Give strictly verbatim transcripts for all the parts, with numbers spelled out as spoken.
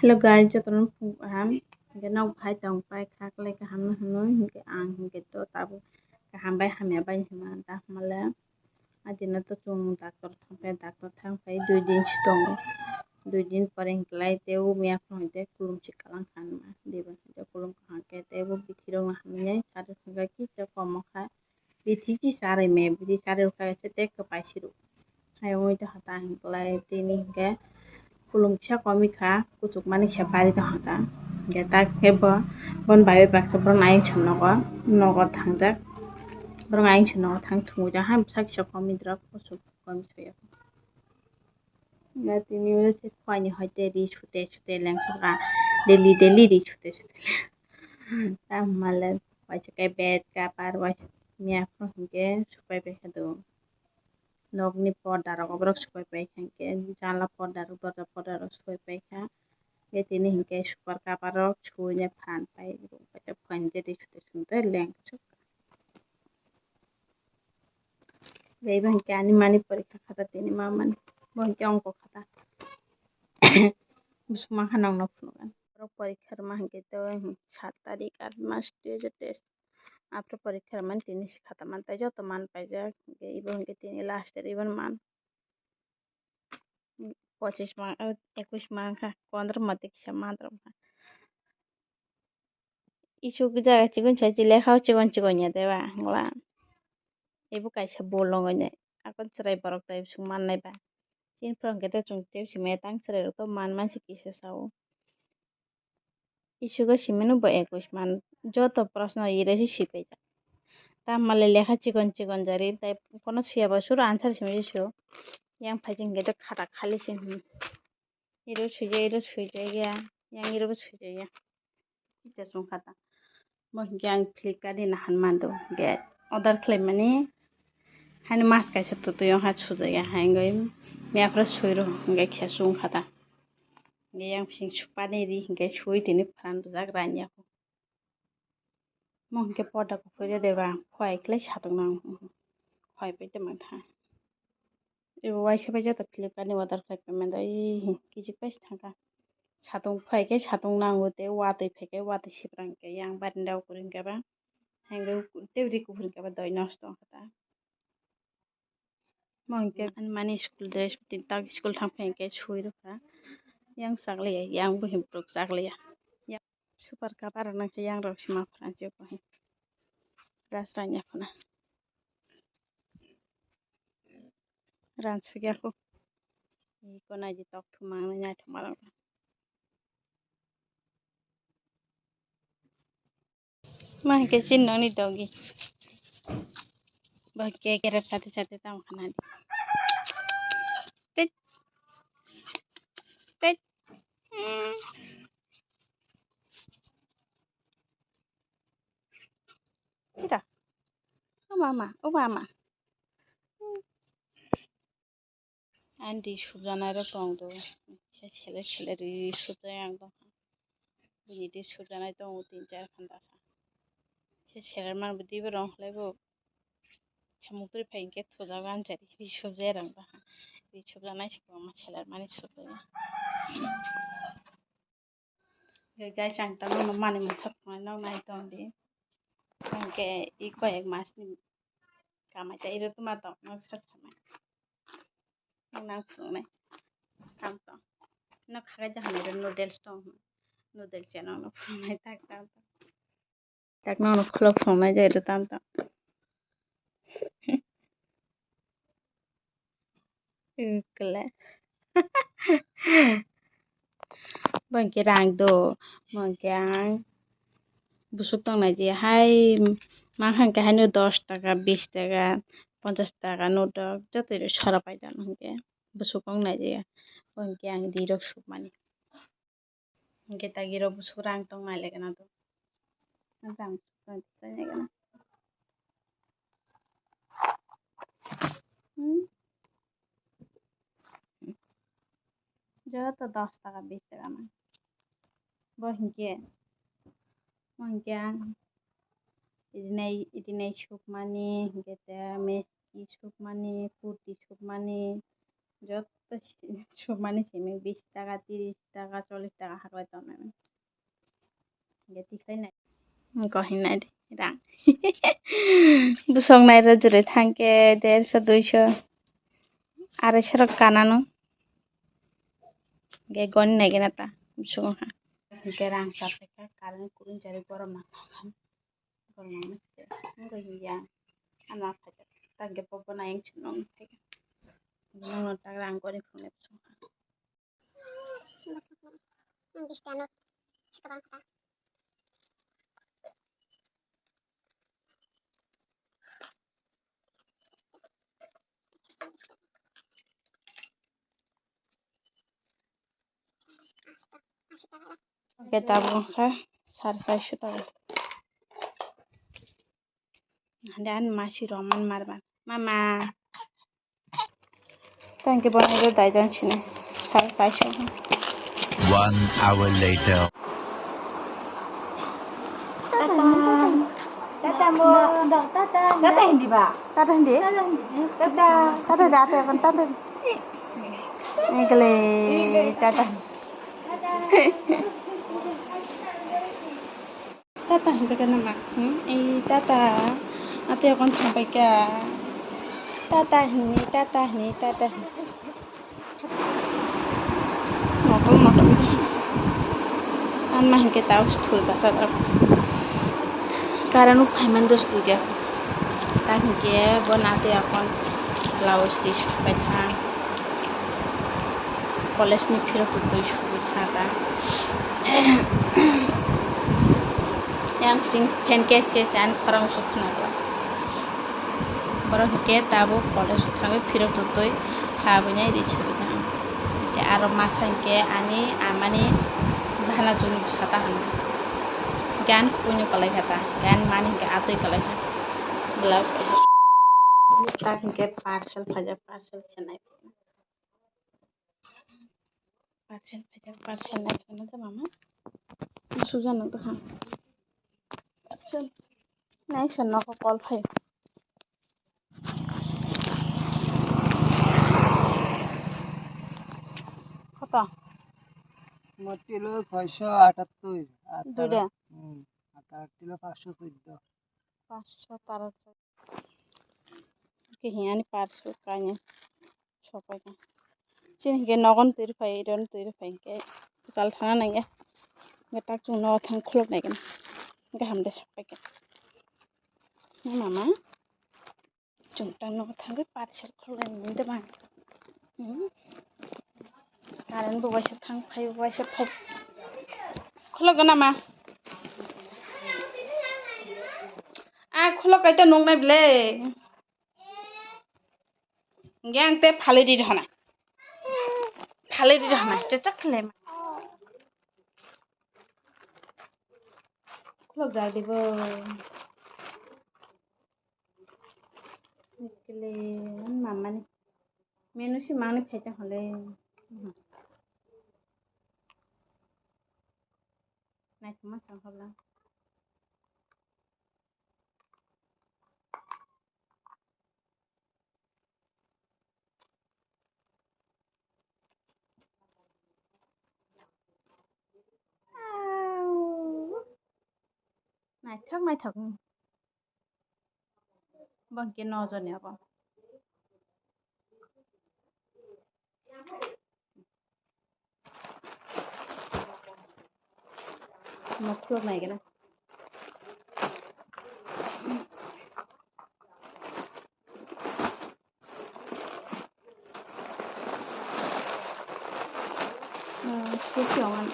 Hello guys, jotono phung kaham. Hinkhe nok hai tong pai kha, klai kaham no hwnwi, hinkhe ang hinkhe to tabuk kaham bai hamya bai hwnma da hwnmale. Adino to chwng doctor thang pai, doctor thang pai dui din si tongo. Dui din pore hinklai tei o miya phano hinkhe kulum si kalang kha hwnma. Diba hinkhe kulum kaham khe tei bo bithi rok no hamya sari thangkha kisa komo kha. Bithi si charwi me, bithi charwi kha se tei kwpai si rw. Hai wngwi tongkha ta hinklai tini hinkhe kulum kisa komikha, kuchuk mani kisa bari tongkha ta. Hinkhe ta khe bo, bon bai bai baksa borok ayang song nogo, nogo thangjak. Borok ayang song nogo thang thungwi tongkha, bwsa kisa komidrok kuchuk komi soya. Hinkhe tini se phuaini hoi tei ri sute sute lengsukha, daily daily ri sute sute. Tamo male waisa khe bed cover waisa miya phano hinkhe supai pai kha do. Nokni porda rok oborok supai pai kha, hinkhe janla porda rok, dorja porda rok supai pai kha. Hinkhe tini hinkhe super cover rok suina phan pai, phan je ri sute sute leng suk. Tei bo hinkhe ani mani porikha khata tini ma mani, bo hinkhe ongko khata. Bwswk mankha nokno phunukha. Borok porikha rwma hinkhe to sat tarik aat mas dui hajar teis. Aphuru porikha rwmani tini se khata man tai joto man paijak. Hinkhe ibo hinkhe tini last year ibo man. Pochis man, eh, ekush man kha, pondro mate kisa man rwkha. Isuk jaga chikon sai lekha o chikon chikon ya deba hwnkla. Ibo kaisa bolong oi nai. Akon chwrai borok tai bwswk man nai ba. Chini phoro hwnkhe to chwng tei simi tang chwrai rok to man man se kisa sao. Isugo simino bo ekush man joto proshno ire se sipai jak. Tamale lekha chikon chikon jari tai kono suyaba suro answer simi se su. Yang phai jeng hwnkhe to khata khali se hmm. Iro swijak iro swijak ya. Yang iro bo swijak ya. Kisa chwng khata. Bo hinkhe ang Flipkart ni nahan mando hinkhe order khlaimani. Hani mas kaisa twtwi wngkha sujak ya hai wngwi. Miya phuru sui rw hinkhe kisa chwng khata. Hinkhe yang bising supani ri hinkhe sui tini phan rwjak ranya. Mo hinkhe porda kuphur ya deba, khwai khlai satung nang, khwai pai tongma tha. Ebo waisa pai joto Flipkart ni order khlai pai manda, ih, kijik pai se thangkha. Satung phai khe satung nango tei watwi phai khe watwi siprang khe yang barinda o kwrwi hinkhe ba, hinkhe tei ri kuphur hinkhe ba doi nosto wngkha ta. Mo hinkhe ani mani school dress, tini tak school thang phai hinkhe sui rwkha. Yang chakliya, yang buhibrok chakliya. Yang super cover rok nangkhe yang rok se ma phrang se bo hai. Ras ranya khuna. Ran sugya ko. Iko nai di tok thumang nai thumang. Ma hinkhe chini nokni doggy. Bo hinkhe kerep sati sati tamo khna di. Tit. Tit. Hmm. Ira. Ama, ama. Oba ama. Hmm. Ani ri subjanairok tong do. Se seler seler ri subjai ang tongkha. Bini ri subjanai tongo tin char khan dasa. Se seler man bo dibo rong khlai bo. Samung twi phai hinkhe thujago ani jari ri subjai rang tongkha. Ri subjanai se kwbangma seler mani subjai. Guys, ang tamo no mani masa phunai nok nai tong di. Hingke i koi ek mas ni kamai ta iro tuma tong nok sa samai. Nang phunai. Tam tong. Nok khagai jahan iro noodles tong. Noodles ya nok no phunai tak tam tong. Tak nono khulok phunuknai jai rw tam tam. Kle. Bo hinkhe rang do, bo hinkhe ang bwswk tongnai je hai mankha hinkhe haino dos taka, bis taka, ponchas taka note rok joto rok sora paidano hinkhe bwswk tongnai je bo hinkhe ang rirok sukmani. Hinkhe tagirok bwswk rang tong nai lekha na do. Rang tong nai lekha na. Hmm? Joto dos taka, bis taka na. Bo hinkhe, bo hinkhe ang rinai, rinai sukmani, hinkhe te meski sukmani, kurti sukmani, joto Sumani simi bish taka, trish taka, chollish taka haklai tongnai. Hingke tikhlai nai. Hingke hinai di rang. Bosong nai rw jwrwi thangkhe derso, duiso, araisho rok kanano. Hingke goni nai gana ta bosong ha. Hingke rang chaphaikha, current kurun jari borok ma thangkha. Borok ma se wngkha hiya. Ano aphaikha. Tangke bobo nai wngkha nong phaikha. Nono tak rang goni phunuknai bosong ha. Bwswkno bwskango swkang kha. Hwnkhe tabuk wngkha sar chaisho taka. Hande ani masi roman marban. Mama. Thank you, bono ro dai dan sini. Sar chaisho. One hour later. Tata. Tata mo. Tata. Tata hindi ba? Tata hindi? Tata hindi. Tata. Tata dati akan tata. Egale tata. Tata hinwi khe nama? Hmm? Ei tata. Ate okon thapai kha. Tata hinwi, tata hinwi, tata hinwi. Motom motom. Anma hinkhe tao stui basa dak. Current o phaimani dos twi khe. Ta hinkhe bo natwi okon blouse twi subai kha. College ni phirok twi twi subai kha ta. Yang sing fan case case dan khorang usuk khna kla. Borok hwnkhe tabuk college o thangwi phirok twi twi habwi nai ri chwrwi kha. Hwnkhe aro masa hwnkhe ani amani bhana chwngno bwsa ta hwnwi. Gan kuino kwlai kha ta, gan mani hwnkhe atwi kwlai kha. Blouse kaisa. Tak hwnkhe parcel phaijak, parcel se nai. Parcel phaijak, parcel nai phano tei mama. Musuk jano tongkha. Parcel. Nai se nogo call phai. Koto? Mo tilo soisho atattor. Duida? Hmm, atattor tilo pansho soddo. Pansho taro. Khe hinani parcel kanya sopai kha. Chini hwnkhe nogon twi rwphai, iron twi rwphai hwnkhe kwchal thana nangya. Hwnkhe tak chwng nogo thang khuluk nai gana. Hwnkhe hamde sopai kha. Mama, chwng tak nogo thangwi parcel khuluk nai nini de bang. Hmm. Current bo waisa thang phai, waisa phai. Khuluk gana ma? A khuluk kaita nuknai ble. Hwnkhe ang tei phalwi ri rw hwnai. Phalwi ri rw hwnai, chwchak khlai ma. Khuluk jak di bo. Ekle mamani. Menu si mangni phaita hole. Naithoma songkha bwla. Naithok naithok. Bo hwnkhe nw joni abo. Motor nai gana. Hmm, sisi ongan.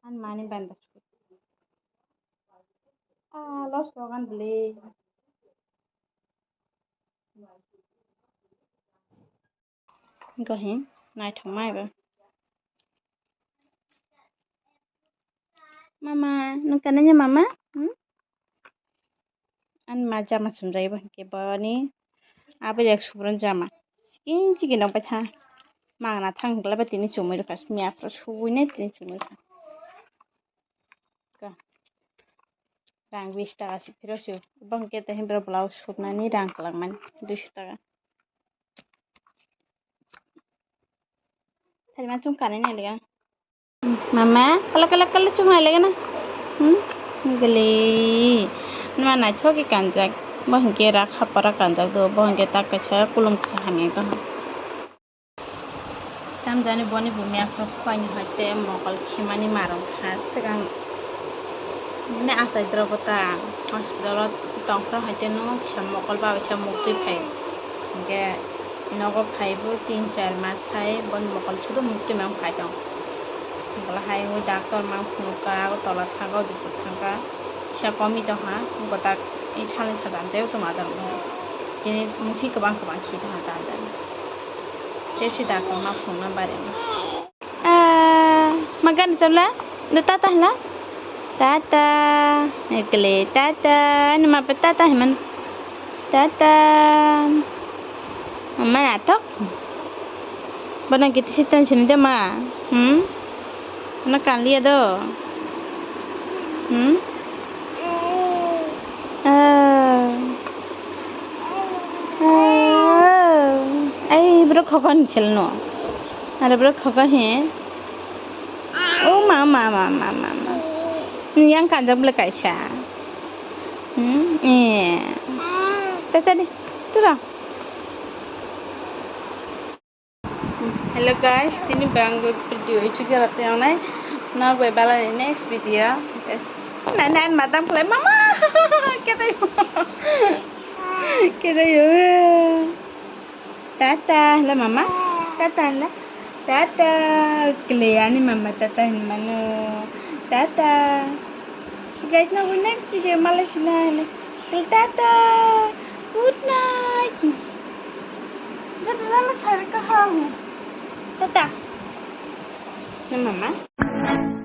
An mani banda. Ah, los logan beli. Gohi, naithok mai bo. Mama, nung kananya mama? Hmm? Ani ma jama sumjai bo hwnkhe boni aboni ek subron jama. Chikin chikin nang paitha. Mangna thang hwnkhe ba tini chumui rwkha, miya phuru subuinai tini chumui rwkha. Ka. Rang bish taka se phiro se. Bang khe tei hwnba blouse supnani rang kwlangmani duish taka. Tharima chum kanwi nai lega. Mama, kala kala kala chum nai lega na. Hmm? Gili. Nima naithok khe kanjak. Bo hwnkhe rak hapara kanjak do. Bo hwnkhe tak kaisa kulum kisa hamya tongha. Tamjani boni bumya khe khuaini hoite mokol khimani marwng kha. Swkang mane achai drogo ta hospital o tongphra hoite no kisa mokol ba kisa muktwi phai. Hinkhe nogo phaibo tin char mas hai boni mokol sudo muktwi mang phai tong. Hinkhe hai ui doctor mang phunukha, Agartala thangkha, Udaypur thangkha, kisa komi tongkha, gotak salni sadam tei tongma tongkha. Tini mukhi kwbang kwbang khi tongkha tamjani. Tepsi dakor ma phunukna bari ma. Ah, ma gana chabla? Da tata hla? Tata. Ekle tata. Ani ma pa tata himan. Tata. Ma atok. Bana giti sitan sini de ma. Hmm? Ana kanliya do. Hmm? Ah. Ah. Ai, bro khokon chelno. Are bro khokon he. O ma, ma, ma. Yang kanjak bole kaisa. Hmm? Eh. Tacha di. Tura. Hello guys, tini bang video ichu gera te onai. Na bai bala ni next video. Na na madam khlai mama. Kete yo. Kete yo. Tata, hello mama. Tata, hello. Tata. Kle ani mama tata hin mano. Tata. Guys, na next video malai sina. Tata. Good night. Tata, tata, tata. Tata. Na mama.